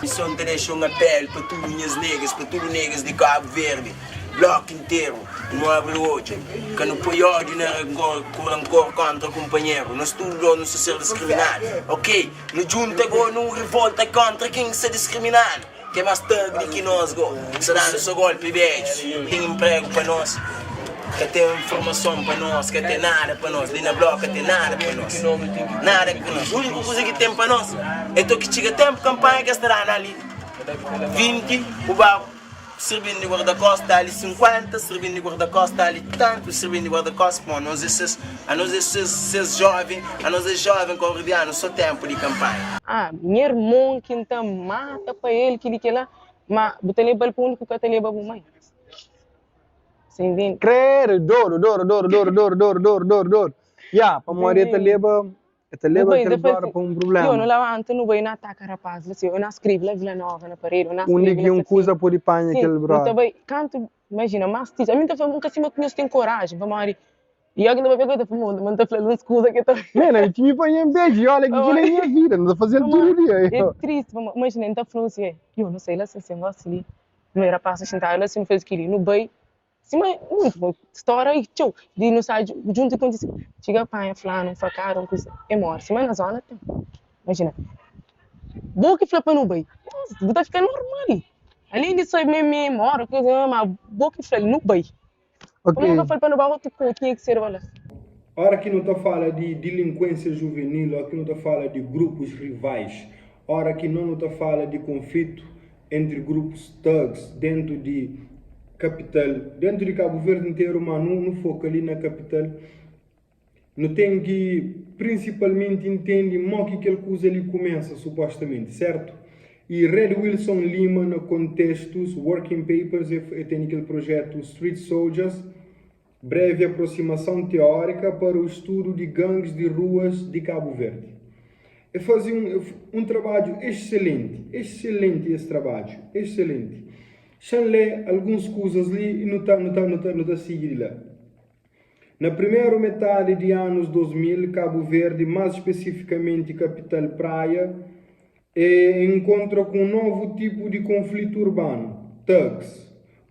Mison ta dexa un apelu pa tudu nhas negas, pa tudu negas di Kabu Verdi, bloku interu, nu abri odju, ka nu poi ódiu na rankor ku rankor kontra kunpanheru, nos tudu dos nu sta ser diskriminadu, ok, nu djunta go nu rivolta kontra ken ki sta diskriminadu. Ke mas thug di ki nos go Sa danu so golpi bedjus Ten empregu pa nos Ka ten formason pa nos Ka ten nada pa nos Li na blok ka ten nada pa nos Nada pa nos Uniku kuza ki ten pa nos É to ki txiga tenpu kanpanha Kes ta danu ali 20 Bu ba sirbin di guarda-kosta Ali 50 sirbin di guarda-kosta Ali tantu sirbin di guarda-kosta Pamodi nos é ses Anos é ses ses joven Anos é joven kabuverdianu So tenpu di kanpanha. Ah, nha irmon ki N ta mata pa el, kili kela, ma bu ta leba-l pa undi ku ka ta leba bu mai. Sa intende? Credo, dodu, dodu, dodu, dodu, dodu, dodu, dodu, dodu, dodu. Ya, pamodi el ta leba, el ta Nu leba bai, kel ta fla brother si, pa un yo, nu problema. labanta, nu bai, nu ataka rapaz la si, eu na skrebe la Vila Nova na paredi, eu na Undi skrebe ki la un si, kuza pode panha si, kel nu ta brother. bai, kantu, imajina, mas ti, ami N ta fla, N ka sima ku nhos ten koraji, pamodi I oki N ta papia ku el, el ta fla, Ma N ta fla-l uns kuza ki el ta. Man, ami ti mi panha N beju, i ola ki kila é nha vida, N ta faze-l tudu dia. É tristi, pamodi imajina, N ta fla-u si, Yo, nu sai la sin, sin gosi li, nu era pasa xintadu la sin, nu faze kili, nu bai, sima mutu, stória i txeu, di nu sai djuntu i kontise, txiga panha flanu un fakada, un kuza, e móre, sima na zona ten, imajina, bo ki fla pa nu bai, bu ta fika normal, alén di sai mê móre, ma bo ki fla-l nu bai. Ok. Pamodi ka fal pa nu ba otu kau tinha ki serba la. Ora ki nu ta fala di dilinkuensia juvenil, ora ki nu ta fala di grupus rivais, ora ki no nu ta fala di konflitu entri grupus thugs dentu di kapital, dentu di Kabu Verdi interu, ma nu nu foka li na kapital, Nu ten ki prinsipalmenti intende mo ki kel kuza li kumesa supostamenti, sertu? I Red Wilson Lima na kontestus Working Papers e tene kel projetu Street Soldiers, Breve Aproximação Teórica para o Estudo de Gangues de Ruas de Cabo Verde. E faze un un trabadju exselenti, exselenti es trabadju, exselenti. Xa-m lé alguns kuzas li i nu ta nu ta nu ta nu ta sigi di la. Na primeru metadi di anus 2000, Kabu Verdi, más spesifikamenti kapital Praia, e enkontra ku un novu tipu di konflitu urbanu, thugs,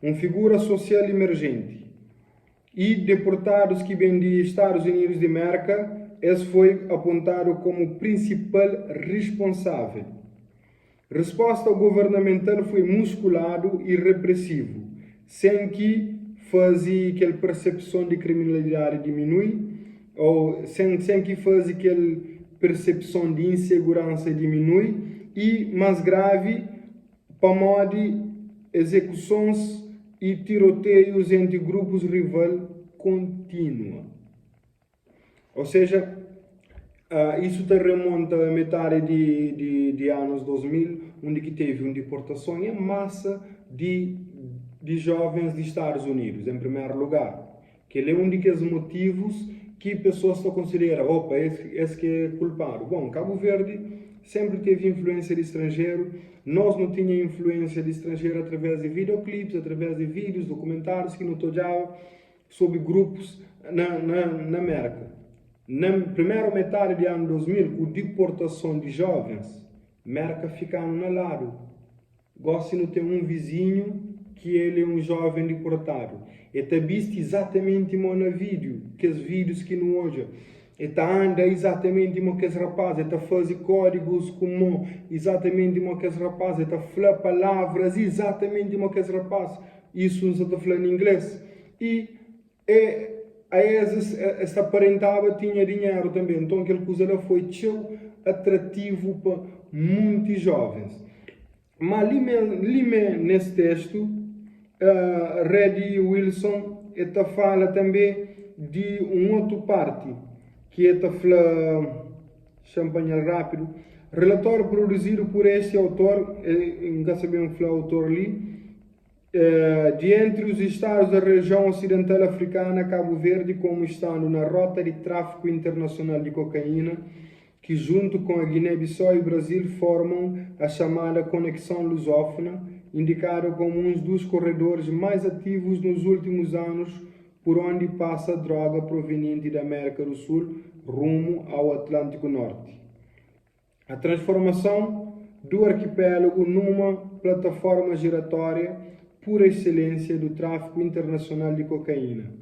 un figura sosial imerjenti, i deportadus ki ben di Stadus Unidus di Merka, es foi apontadu komu prinsipal risponsável. Resposta governamental foi muskuladu i represivu, sen ki faze kel persepson di kriminalidadi diminui ô sen sen ki faze kel persepson di inseguransa diminui i, más gravi, pamodi ezekusons i tiroteius entri grupus rival kontinua. Ou seja, isu ta remonta a metadi di, di, di anus 2000, undi ki tevi un diportason en masa di, di jovens di Stadus Unidus, en primeru lugar. Kel é un di kes motivus ki pesoas ta konsidera, opa, es, es ki é kulpadu. Bon, Kabu Verdi senpri tevi influensia di stranjeru, nos nu tinha influensia di stranjeru através di videoclips, através di vídius, dokumentárius ki nu ta odjaba, sobri grupus na na na Merka. Na primeru metadi di anu 2000, ku diportason di jovens, Merka fikanu na ladu. Gosi nu ten un vizinhu ki el é un joven diportadu. E ta bisti izatamenti mo na vídiu, kes vídius ki nu odja. E ta anda izatamenti mo kes rapaz, e ta faze kódigus ku mo izatamenti mo kes rapaz, e ta fla palavras izatamenti mo kes rapaz. Isu N sa ta fla na inglês. I e a es es ta aparentaba tinha dinheru tanbe. Nton kel kuza la foi txeu atrativu pa munti jovens. Ma li me li me nes testu, Red Wilson e ta fala tanbe di un otu parti ki e ta fla, xa-m panha-l rápidu, Relatório produzido por este autor, N ka sa ben fla autor li, De entre os estados da região ocidental africana, Cabo Verde, como estando na rota de tráfico internacional de cocaína, que junto com a Guiné-Bissau e Brasil formam a chamada Conexão Lusófona, indicada como um dos corredores mais ativos nos últimos anos por onde passa a droga proveniente da América do Sul rumo ao Atlântico Norte. A transformação. do arquipélago numa plataforma giratória por excelência do tráfico internacional de cocaína,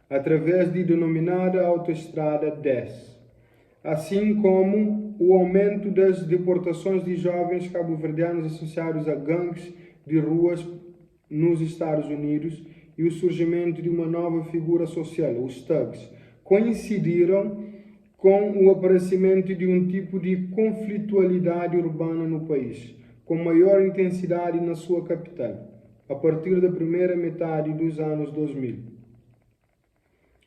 através de denominada Autoestrada 10, assim como o aumento das deportações de jovens cabo-verdianos associados a gangues de ruas nos Estados Unidos e o surgimento de uma nova figura social, os thugs, coincidiram com o aparecimento de um tipo de conflitualidade urbana no país, com maior intensidade na sua capital, a partir da primeira metade dos anos 2000.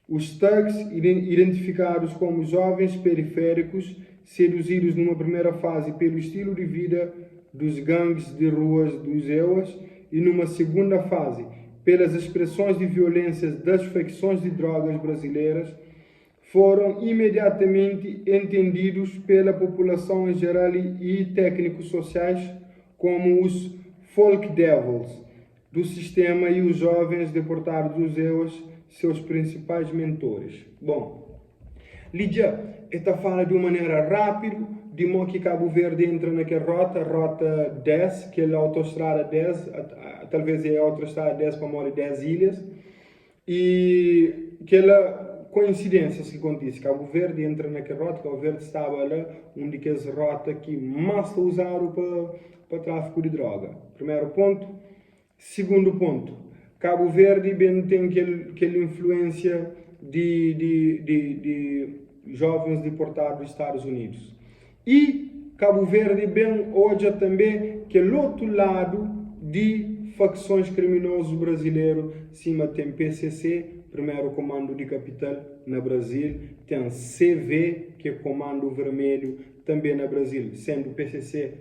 Os thugs, identificados como jovens periféricos, seduzidos numa primeira fase pelo estilo de vida dos gangues de ruas dos EUAs e numa segunda fase pelas expressões de violência das facções de drogas brasileiras, foram imediatamente entendidos pela população em geral e técnicos sociais como os folk devils do sistema e os jovens deportados dos EUAs seus principais mentores. Bom, li dja e ta fala di un manera rápidu di mo ki Kabu Verdi entra na kel rota, rota 10, kel autostrada 10, talvez é autostrada 10 pamodi 10 ilhas, E kela koinsidênsias ki kontise, Kabu Verdi entra na kel rota, Kabu Verdi staba la un di kes rota ki más ta uzadu pa pa tráfiku di droga. Primeru pontu. Sigundu pontu, Kabu Verdi ben ten kel kel influênsia di di di di jovens diportadu di Stadus Unidus. I Kabu Verdi ben odja tanbe kel otu ladu di faksons kriminozus brazileru sima ten PCC, Primeru Komandu di Kapital, na Brazil, ten CV, ki é Komandu Vermelhu, tanbe na Brazil, sendu PCC,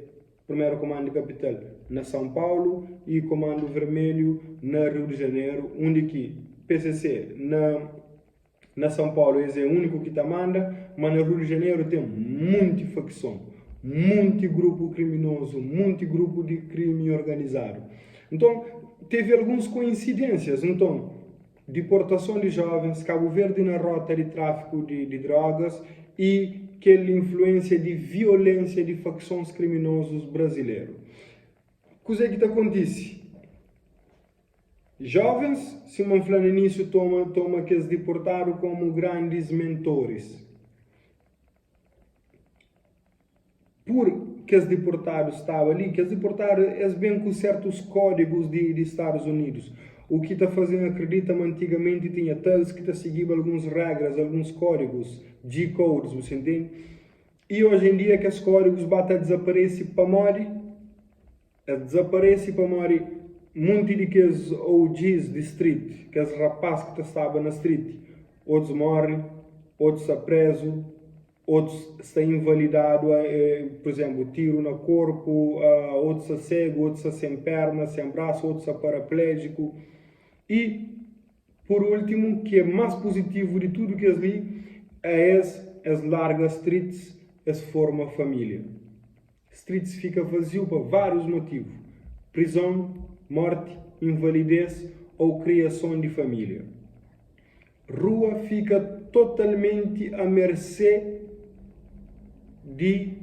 Primeru Komandu di Kapital, na São Paulo i Komandu Vermelhu na Riu di Janeru, undi ki PCC na. Na São Paulo es é úniku ki ta manda, ma na Rio de Janeiro ten munti fakson, munti grupu kriminozu, munti grupu di krimi organizadu. Nton, tevi alguns koinsidênsias. Nton, diportason di jovens, Kabu Verdi na rota di tráfiku di di drogas i kel influênsia di violénsia di faksons kriminozus brazileru. Kuzê ki ta kontise? Jovens, sima N fla na inísiu, toma toma kes diportadu komu grandis mentoris. Pur kes diportadu staba li, kes diportadu es ben ku sertus kódigus di di Stadus Unidus, u ki ta faze-m akredita ma antigamenti tinha thugs ki ta sigiba alguns regras, alguns kódigus, G-codes, bu sa intende? I oji en dia kes kódigus ba ta dizaparese pamodi? Es dizaparese pamodi munti di kes OGs di street, kes rapaz ki ta staba na street, otus morre, otus sta prezu, otus sta invalidadu, pur izemplu, tiru na korpu, otus sta segu, otus sta sen perna, sen brasu, otus sta paraplejiku. I pur ultimu, ki é más puzitivu di tudu kes li, é es, es larga streets, es forma família. Streets fika vaziu pa várius motivu, prizon, morti, invalidez ou kriason di família. Rua fika totalmenti a mercê di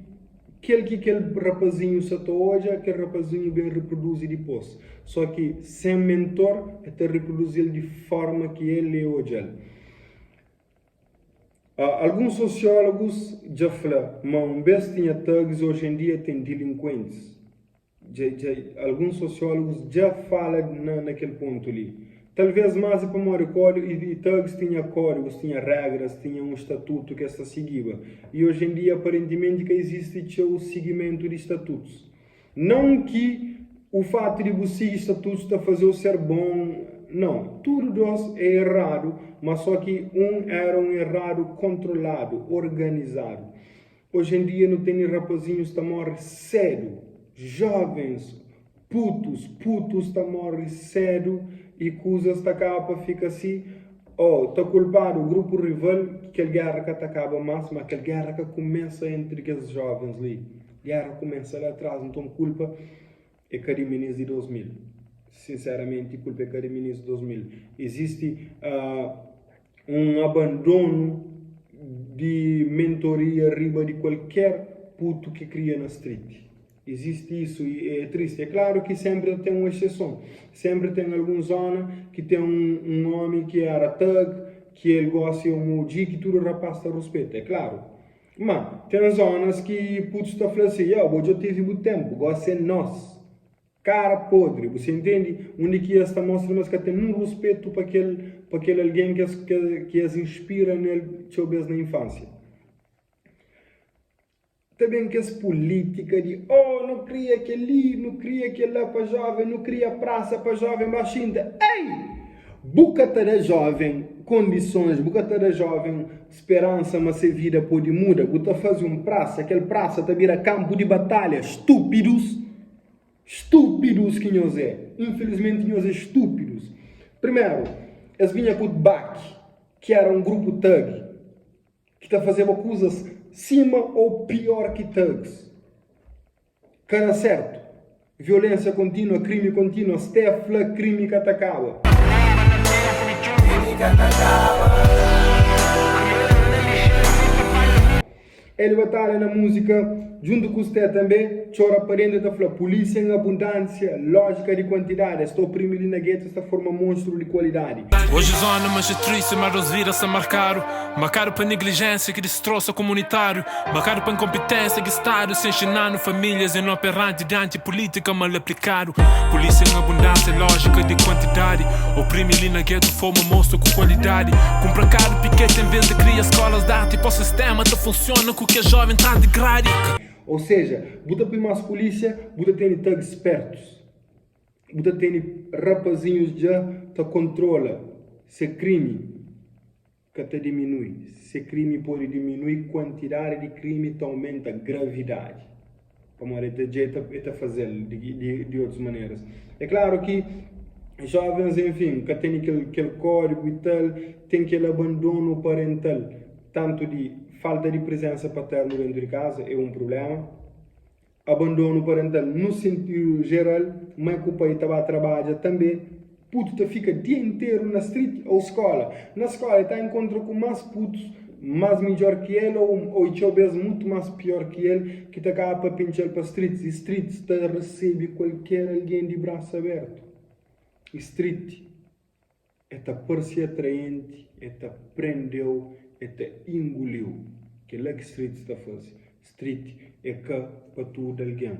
kel ki kel rapazinhu sa ta odja, kel rapazinhu ben riproduzi dipôs. Só ki sen mentor, el ta riproduzi-l di forma ki el e odja-l. Alguns sosiólogus dja fla ma un bês tinha thugs oji en dia ten dilinkuentis. Dja, dja, alguns sosiólogus dja fala na, na kel pontu li. Talvês más é pamodi kódigu, i, i thugs tinha kódigus, tinha régras, tinha un statutu ki es ta sigiba. I oji en dia aparentimenti ka izisti txeu sigimentu di statutus. Não ki o fatu di bu sigi statutus ta fazeu ser bon, não. Tudu dos é erradu, ma só ki un era un erradu kontroladu, organizadu. Oji en dia nu tene rapazinhus ta morre sedu, jovens, putus, putus ta morre sedu i kuzas ta kaba pa fika si, oh, ta kulpadu grupu rival ki kel gerra ka ta kaba mas, ma kel gerra ka kumesa entri kes jovens li. Guerra kumesa la atrás, nton kulpa é ka di minis di 2000. Sinseramenti, kulpa é ka di minis di 2000. Izisti uh, un abandonu di mentoria riba di kualker putu ki kria na street. Izisti isu i é tristi. É klaru ki sénpri ta ten un exseson. Sénpri ten algun zóna ki ten un ómi ki éra thug, ki el gósi é un OG ki tudu rapás ta ruspeta. É klaru. Má, ten zónas ki putus ta fla si, Yo, bo dja tevi bu ténpu, gósi é nos. Kara podri. Bu sa intende? Undi ki es ta mostra ma es ka ten nun ruspetu pa kel pa kel algen ki es ki es inspira nel txeu bês na infánsia. Ta ben kes pulítika di, oh, nu kria kel-li, nu kria kel-la pa jóven, nu kria prasa pa jóven ba xinta. Ei! Bu ka ta da jóven kondisons, bu ka ta da jóven speransa ma se vida pode muda. Bu ta faze un prasa, kel prasa ta bira kanpu di batalha. Stúpidus! Stúpidus ki nhos é! Infilismenti nhos é stúpidus. Primeru, es binha ku Tbaki, ki éra un grupu thug. Ki ta fazeba kuzas sima ou pior ki thugs. Ka da sertu. Violensia kontinua, krimi kontinua, Steph fla krimi ka ta kaba. Hélio Batalha na múzika djuntu ku Sté tanbê txora pa dentu e ta fla, Pulísia en abundánsia, lójika di kuantidadi, es ta oprimi li na getu, es ta forma monstru di kualidadi. Oji zona manxe tristi, mas nos vida sta markadu Markadu pa neglijénsia ki distrosa komunitáriu Markadu pa inkonpiténsia ki stadu sen nxina-nu Famílias inoperanti dianti pulítika mal aplikadu Pulísia en abundánsia, lójika di kuantidadi Oprimi li na getu, forma monstru ku kualidadi Kunpra karu piketi en vês di kria skólas di arti Pa sistéma ta funsiona ku kes jóven tras di gradi. Ou seja, bu ta pui más pulísia, bu ta tene thugs spertus. Bu ta tene rapazinhus dja ta kontrola se krimi ka ta diminui. Se krimi pode diminui, kuantidadi di krimi ta aumenta gravidadi. Pamodi el ta dja el ta faze-l di otus maneras. É klaru ki jovens, enfin, ka tene kel kódigu i tal, ten kel abandonu parental, tantu di falta di prizensa paternu dentu di kaza é un prubléma. Abandonu parental nu sentidu jeral, mai ku pai ta ba trabadja tanbe, putu ta fika dia interu na street ou skola. Na skola e ta enkontra ku mas putus mas midjor ki el ou ou txeu bes mutu mas pior ki el ki ta kaba pa pintxal pa streets i streets ta resebe kualker algen di brasu abertu. I street. E ta parse atraenti, e ta prende-u, e ta inguli-u. Kel-la ki street ta faze. Street é ka pa tudu algen.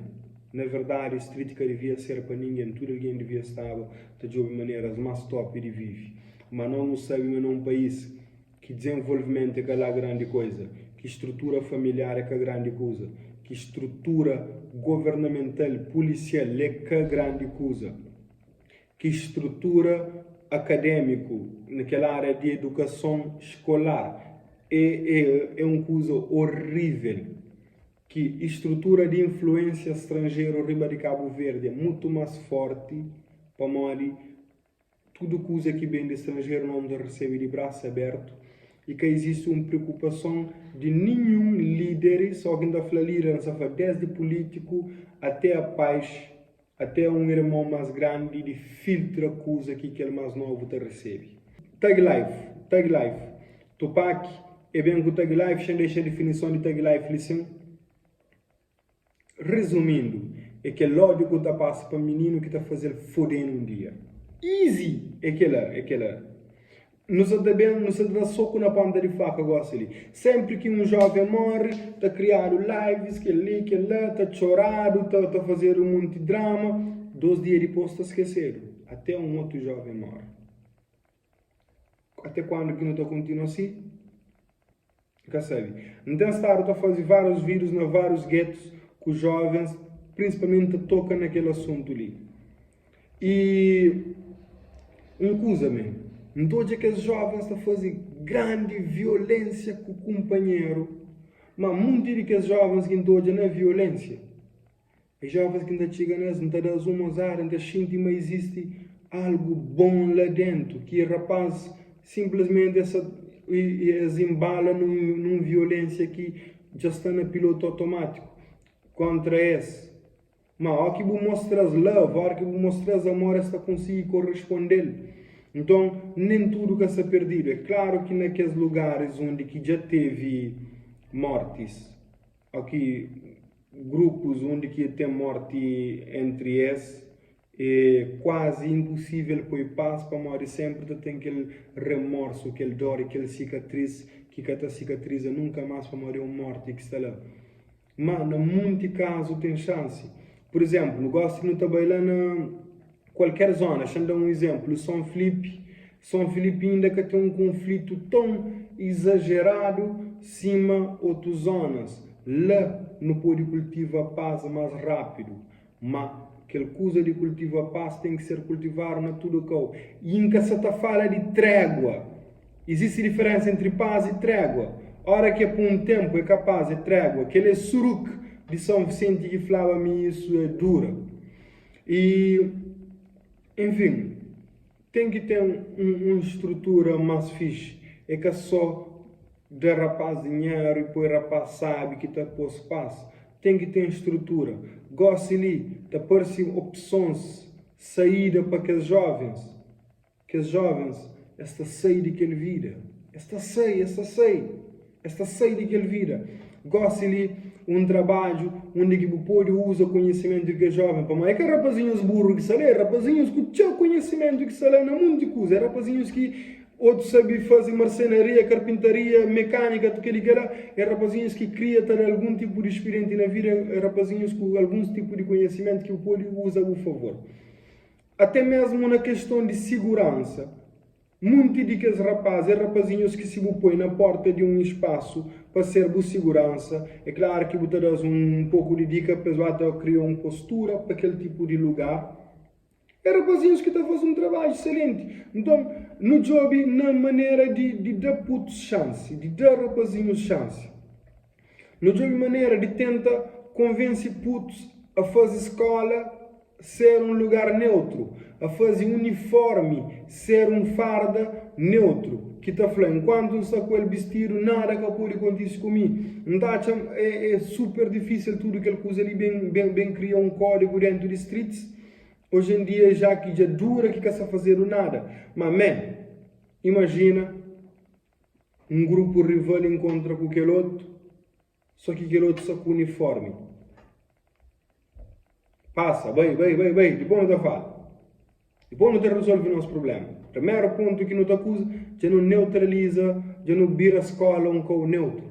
Na verdadi, street ka devia ser pa ningen. Tudu algen devia staba ta djobe maneras más top di vive. Má nos nu sabe ma na un país ki dizenvolvimentu é ka lá grandi koza, ki strutura familiar é ka grandi kuza, ki strutura governamental, pulisial é ka grandi kuza, Ki strutura akadémiku na kel ária di edukason skolar é é un kuza orível. Ki strutura di influénsia stranjeru riba di Kabu Verdi é mutu más fórti pamodi tudu kuza ki ben di stranjeru nos nu ta resebe di brasu abértu i ka izisti un preokupason di ninhun líderis, óki N ta fla líder N sta fla désdi pulítiku até a pais Até un irmon más grandi di filtra kuza ki kel más novu ta resebe. Thug Life, Thug Life, Tupac e ben ku Thug Life, xa N dexa difinison di Thug Life li sin. Rezumindu, é kel ódiu ku ta pasa pa mininu ki ta faze-l fode-nu un dia. Easy! É kel-la, é kel-la. Nu sa ta ben, nu sa ta da soku na ponta di faka gosi li. Senpri ki un joven mori, ta kriadu lives, kel-li, kel-la, ta txoradu, ta ta fazedu un monti drama. Dos dia dipos ta skesedu, ate un otu joven mori. Ate kuandu ki nu ta kontinua si? N ka sabe. N ten stadu ta faze várius vídius na várius getus ku jovens, prinsipalmenti ta toka na kel asuntu li. I un kuza mê, N ta odja kes jovens ta faze grandi violénsia ku kunpanheru, má munti di kes jovens ki N ta odja na violénsia, É jovens ki N ta txiga nes, N ta da-s un mozada, N ta xinti ma izisti algu bon la dentu, ki rapaz sinplismenti es sa es inbala nun violensia ki dja sta na pilotu otomátiku kontra es. Ma ó ki bu mostra-s love, óra ki bu mostra-s amor es ta konsigi koresponde-l. Nton, nen tudu ka sta perdidu. É klaru ki na kes lugaris undi ki dja tevi mortis, ó ki. grupus undi ki ten morti entri es é kuazi inpusível poi pas pamodi sénpri ta ten kel remorsu, kel dór i kel sikatris ki ka ta sikatriza nunka más pamodi é un morti ki sta la. Má na munti kazu ten xansi. Pur izénplu, gósi ki nu ta bai la na kualker zóna, xa-m da un izénplu, Son Filipi, Son Filipi inda ka ten un konflitu ton izajeradu sima otus zónas. La nu pode kultiva pas más rápidu. Má, kel kuza di kultiva pas ten ki ser kultivadu na tudu kau. I N ka sa ta fala di trégua. Izisti diferénsa entri pas i trégua. Óra ki é pa un ténpu, é ka pas, é trégua. Kel é Suruk di São Visenti ki flaba mi isu é dura. I, enfin, ten ki ten un strutura más fixi. É ka sô da rapaz dinheru i poi rapaz sabi ki ta pô-s pas. Ten ki ten strutura. Gósi li, ta parse opsons, saída pa kes jóvens. Kes jóvens, es ta sai di kel vida. Es ta sai, es ta sai. Es ta sai di kel vida. Gósi li, un trabadju undi ki bu pode uza konhisimentu di kes jóven. Pamodi é ka rapazinhus burru ki sta la, é rapazinhus ku txeu konhisimentu ki sta la na munti kuza. É rapazinhus ki otus sabe faze marsenaria, karpintaria, mekánika, tudu kel-li kel-la. É rapazinhus ki kria ta da algun tipu di spirienti na vida, é rapazinhus ku alguns tipu di konhisimentu ki bu pode uza a bu favor. Até mésmu na keston di siguransa. Munti di kes rapaz é rapazinhus ki si bu poi na porta di un ispasu pa ser bu siguransa, é klaru ki bu ta da-s un poku di dika pa es ba ta kria un postura pa kel tipu di lugar. É rapazinhus ki ta faze un trabadju iselenti. Nton, nu djobe na manera di di da putus xansi, di da rapazinhus xansi. Nu djobe manera di tenta konvense putus a faze skola ser un lugar neutru, a faze uniformi ser un farda neutru, ki ta fla, enkuantu N sta ku el bistidu, nada ka pode kontise ku mi. N ta atxa é super difísil tudu kel kuza li ben ben ben kria un kódigu dentu di streets oji en dia, ja ki dja dura ki ka sta fazedu nada. Ma man, imajina un grupu rival inkontra ku kel otu, Só ki kel otu sta ku uniformi. Pasa, bai, bai, bai, bai, dipôs nu ta fala. Dipôs nu ta rezolve nos prubléma. Primeru pontu ki nu ta kuza, dja nu neutraliza, dja nu bira skóla un kau neutru.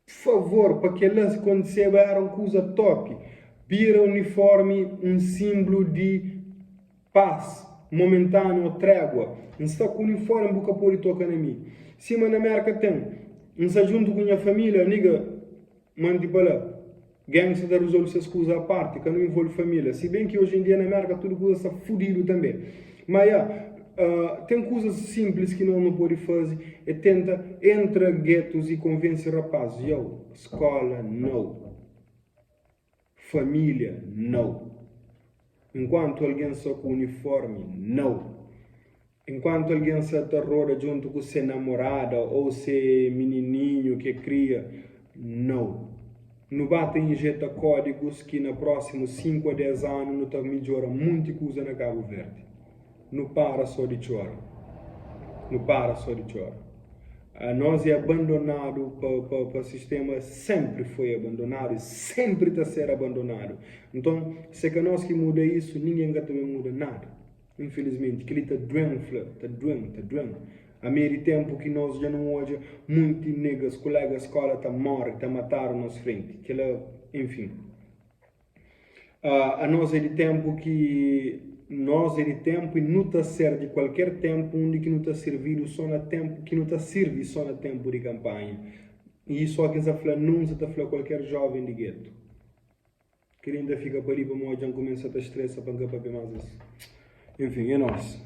Favor, pa kel-la kontiseba éra un kuza top. Bira uniformi un sinblu di Pas momentáneo ô trégua. N sta ku uniformi bu ka pode toka na mi. Sima na Merka ten. N sta djuntu ku nha família, nigga manti pa la. Gang sta ta rizolve ses kuza a parti, ka nu involve família. Si ben ki oji en dia na Merka tudu kuza sta fudidu tanbe. Ma ya, ten kuzas sinplis ki nos nu pode faze é tenta entra getos i konvense rapazis, yow, skola nau. Família, nau. Enkuantu algen sta ku uniformi, nau. Enkuantu algen sta ta roda djuntu ku se namorada ou se minininhu ki e kria, nau. Nu ba ta injeta kódigus ki na prósimu 5 a 10 anu nu ta midjora munti kuza na Kabu Verdi. Nu para só di txora. Nu para só di txora. Anos é abandonadu pa, pa, pa sistema, sempri foi abandonadu e sempri ta ser abandonadu. Nton, se ka nos ki muda isu, ningen ka ta ben muda nada. Infelizmenti, kel-li ta duen fla, ta duen, ta duen. Amé di tempu ki nos dja nu odja munti negas, kulegas skola ta morre, ta matadu nos frenti. Kel-la, enfin. Anos é di ténpu ki nos é di ténpu i nu ta ser di kualker ténpu undi ki nu ta sirvidu sô na ténpu ki nu ta sirvi sô na ténpu di kanpanha. I sô ki N sa fla nun, N sa ta fla kualker jóven di getu. Kel-li N ta fika pa li pamodi dja N kumesa ta stresa pa N ka papia más es. Enfin, é nos.